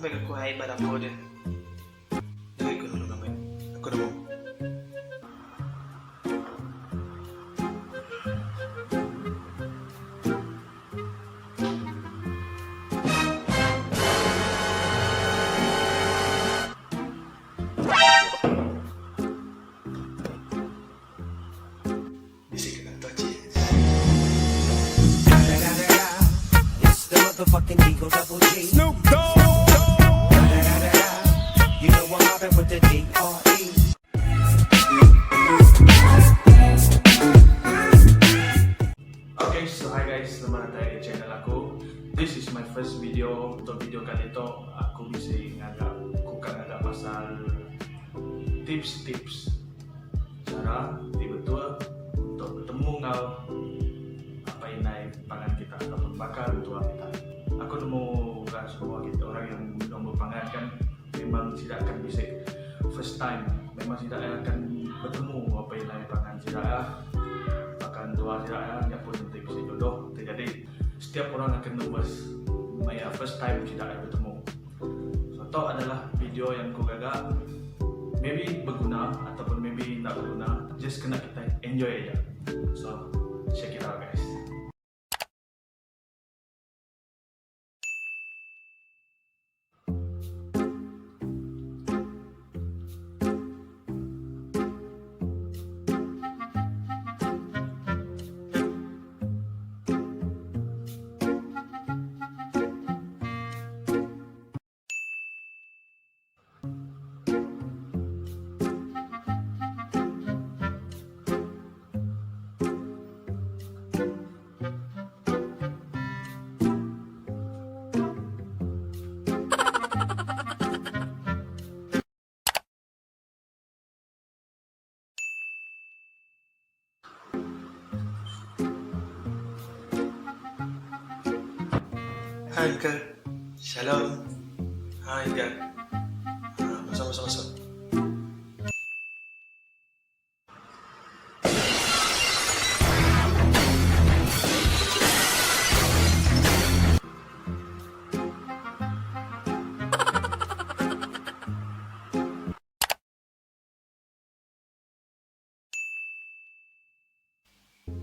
Ambi ke ku ai ba dapur din. Diri ku nulung ambi. Aku nemu. Bisi ke kantor cheers. Okay, so hi guys, selamat datai di channel aku. This is my first video. Untuk video kali tu, aku bisi ngaga, ku ka ngaga pasal tips-tips Chara ti betul untuk betemu enggau apai indai pangan kita ataupun bakal entua kita. Aku nemu ka semua kita orang yang benung bepangan kan memang sida akan bisi first time memang sida akan betemu enggau apai indai pangan sida iya bakal entua sida iya nya pun enti bisi jodoh ti jadi setiap orang akan nervous maya first time sida iya betemu. So tu adalah video yang ku gaga maybe beguna ataupun maybe enda beguna just kena kitai enjoy aja. So check it out guys. Hi uncle. Shalom. Hi uncle. Ha, masuk masuk masuk.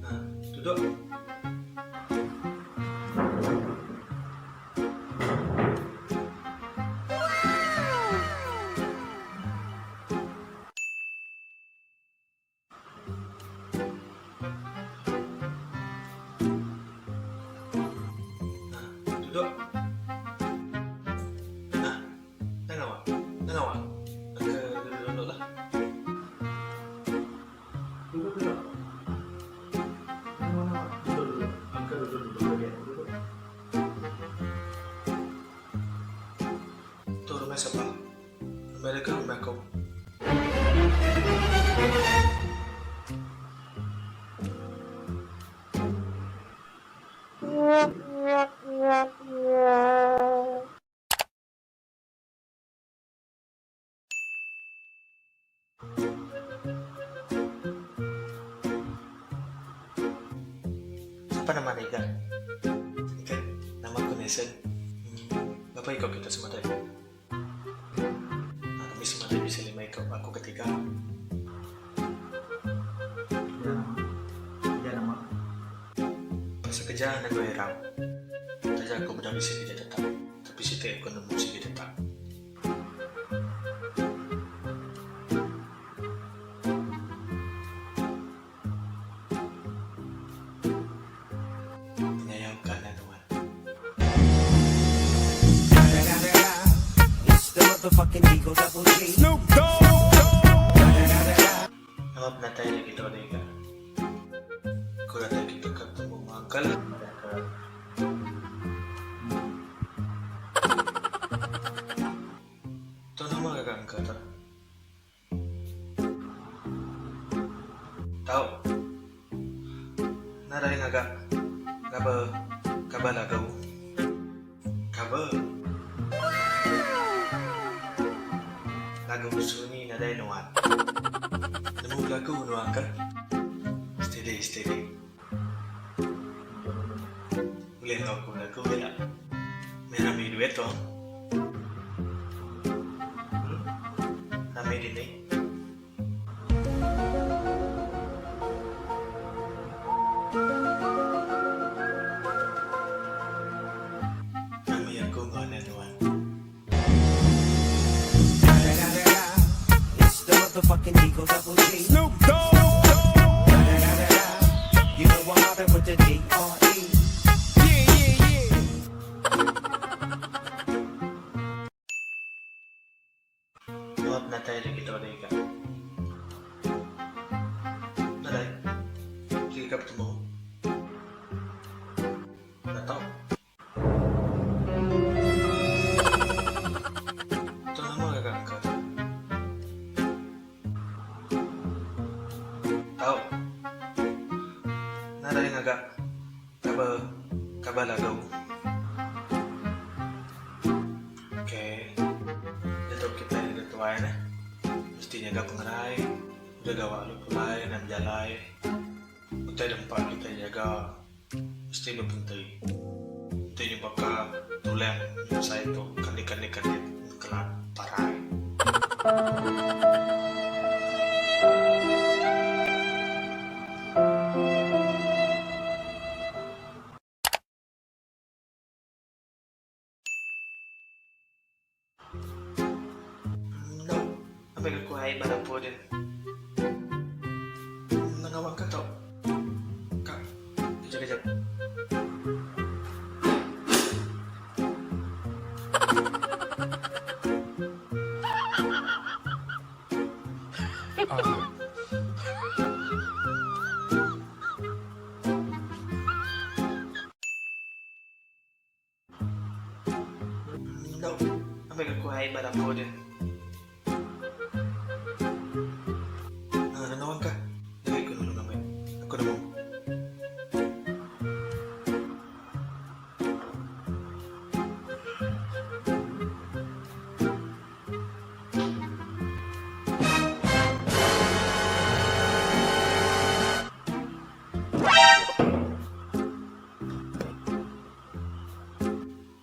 Ha, duduk. Ha, duduk. Ha, dah ngawa. Dah ngawa. Angka duduk-duduk lah. Duduk duduk. Nama nama duduk duduk. Angka duduk duduk lagi. Duduk. Tu rumah siapa? Rumah dia ke rumah aku? Sapa nama anda Igan? Igan, nama aku Nelson. Hmm, berapa ikut kita semua tadi? Ah, kami semua tadi bisa lima ikut, aku ketiga. Ya nama. Ya nama. Pasal kerja anda gue irau. Taja aku bedau bisi kerja tetap, tapi siti aku nemu sigi tetap. Penyayau ka enda nuan. Nama penatai ari kita udah iga. Ku datai kitu ka betemu enggau uncle madah ka. Tu nama gaga engka tu. Tau. Nadai ngaga cover cover lagu. Cover. Lagu sunyi nadai nuan. Nemu belagu nuan ka. Steady steady. Ulih enggau aku belagu ila. Meh rami duit tu. penatai diri kita udah iga. Nadai. Sigi ka betemu. Enda tau. Tu nama gaga engka tu. Tau. Nadai ngaga cover cover lagu. Okay. Diatu kitai udah tuai neh. Mesti nyaga pengerai. Udah gawa lalu pulai anang bejalai. Utai dempa kitai nyaga mesti bepenti. Enti nya baka tulang mesai tu kandik-kandik-kandik kelat parai. Endo ambi ke ku ai ba dapur din. Nang awak ka tau ka kejap kejap. Endo ambi ke ku ai ba dapur din. Nang awak ka diri ku nulung ambi. Aku nemu.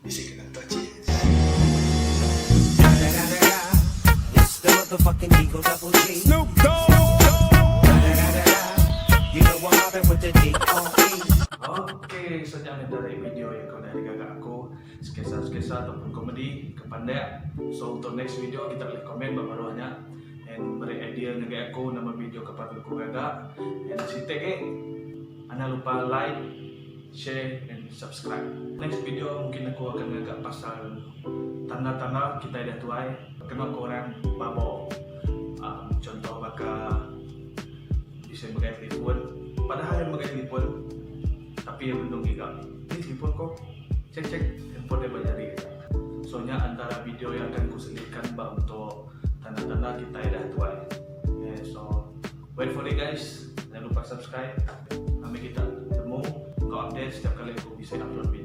Bisi kena touches. Okay, so nya meh tarik video yang kau dah digaga aku Sketsa-sketsa ataupun komedi ke pandak So untuk next video kita boleh komen ba baruh nya And beri idea ngagai aku nama video ke patut ku gaga And siti agi anang lupa like share and subscribe. Next video mungkin aku akan ngaga pasal tanda-tanda kitai dah tuai kena ke orang babo uhh contoh baka bisi megai telefon padahal iya megai telefon tapi iya benung ngiga ni telefon ko check check handphone iya ba jari aja. So nya antara video yang akan ku selitkan ba untuk tanda-tanda kitai dah tuai. Okay so wait for it guys jangan lupa subscribe. Ambi kita temu enggau update setiap kali aku bisi upload video.